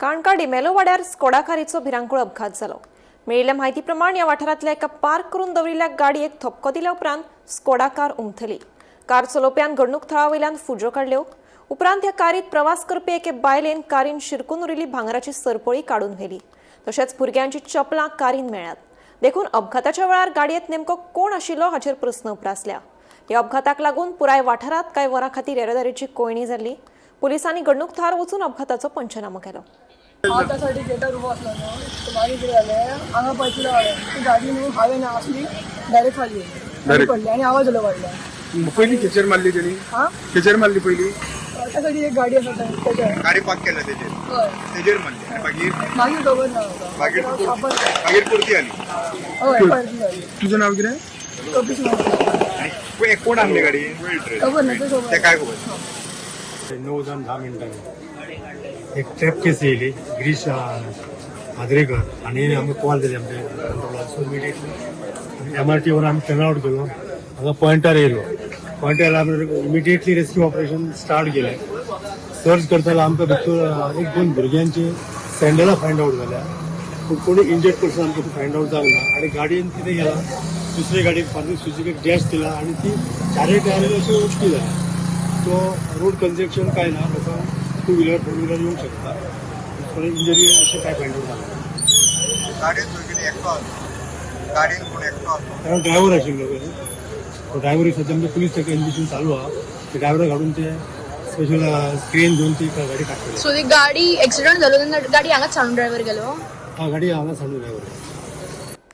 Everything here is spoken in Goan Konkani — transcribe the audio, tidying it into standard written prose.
काणका डिमेलो वाड्यार स्कोडा कारीचो भिरांकूळ अपघात जालो. मेळिल्ल्या म्हायती प्रमाण ह्या वाठारांतल्या एका पार्क करून दवरिल्ल्या गाडयेक धपको दिल्या उपरांत स्कोडा कार उमथली. कार चलोवप्यान घडणूक थळा वयल्यान फुज्यो काडल्यो. उपरांत ह्या कारीत प्रवास करपी एके बायलेन कारीन शिरकून उरिल्ली भांगराची सरपळी काडून व्हेली. तशेंच भुरग्यांची चपलां कारीन मेळ्ळ्यात. देखून अपघाताच्या वेळार गाडयेंत नेमको कोण आशिल्लो हाचेर प्रस्न उप्रासल्या. ह्या अपघाताक लागून पुराय वाठारांत कांय वरां खातीर येरादारीची कोंयडी जाल्ली. पोलिसांनी घडणूक थळार वचून अपघाताचो पंचनामो केलो. हांव त्या सायडीक गेटार उबो आसलो न्हू, मागीर कितें जालें, हांगा पळयतलो हांवें ती गाडी न्हू, हांवें आसली डायरेक्ट खाली आनी Direct. पडली आनी आवाज जालो व्हडलो. पयली खेचेर मारली तेणी? हा. खेचेर मारली पयली? त्या सायडीक एक गाडी आसा तेच्या. गाडी पार्क केल्या तेजेर? हय. तेजेर मारली आनी मागीर? मागीर खबर ना म्हाका. मागीर? आपण मागीर परती आली? हय, परती जाली. तुझं नाव कितें? कपीश मारलो. आनी कोण आणली गाडी? खबर ना, ते खबर. ते काय खबर. 9 जावन 10 मिनटांनी एक ट्रॅप केस येयली. गिरीश आद्रेकर हांणी आमकां कॉल दिली आमच्या कंट्रोलार. सो इमिडिएटली एमआरटीवर आमी टर्न आवट केलो. हांगा पॉयंटार येयलो. पॉयंटार येयला आमी इमिडिएटली रेस्क्यू ऑपरेशन स्टार्ट केलें. सर्च करताना आमकां भितर एक दोन भुरग्यांची सँडलां फायंड आवट जाल्या, पूण कोणी इंजर्ड पर्सन आमकां फायंड आवट जावंक ना. आनी गाडयेन कितें केलां, दुसरी गाडी मारुती सुझुकीक डॅश दिला आनी ती चारय टायरान अशी उश्टी जाली. सो रोड कंजेशन काय ना, लोकांक टू व्हिलर, फोर व्हिलर येवंक शकता. कोणी इंजरी अशें काय फायंड आवट जालें. गाडयेन कितें एकटो आसलो? गाडयेन कोण एकटो आसलो? कारण ड्रायव्हर आशिल्लो. तो ड्रायव्हर सद्या आमचे पुलीस ताका इन्व्हेस्टिगेशन चालू आहा. ते ड्रायव्हराक हाडून ते स्पेशल क्रेन घेवन ती गाडी काडटले. सो ती गाडी एक्सिडंट जालो तेन्ना गाडी हांगाच सांडून ड्रायव्हर गेलो? हा, गाडी हांगा सांडून ड्रायव्हर.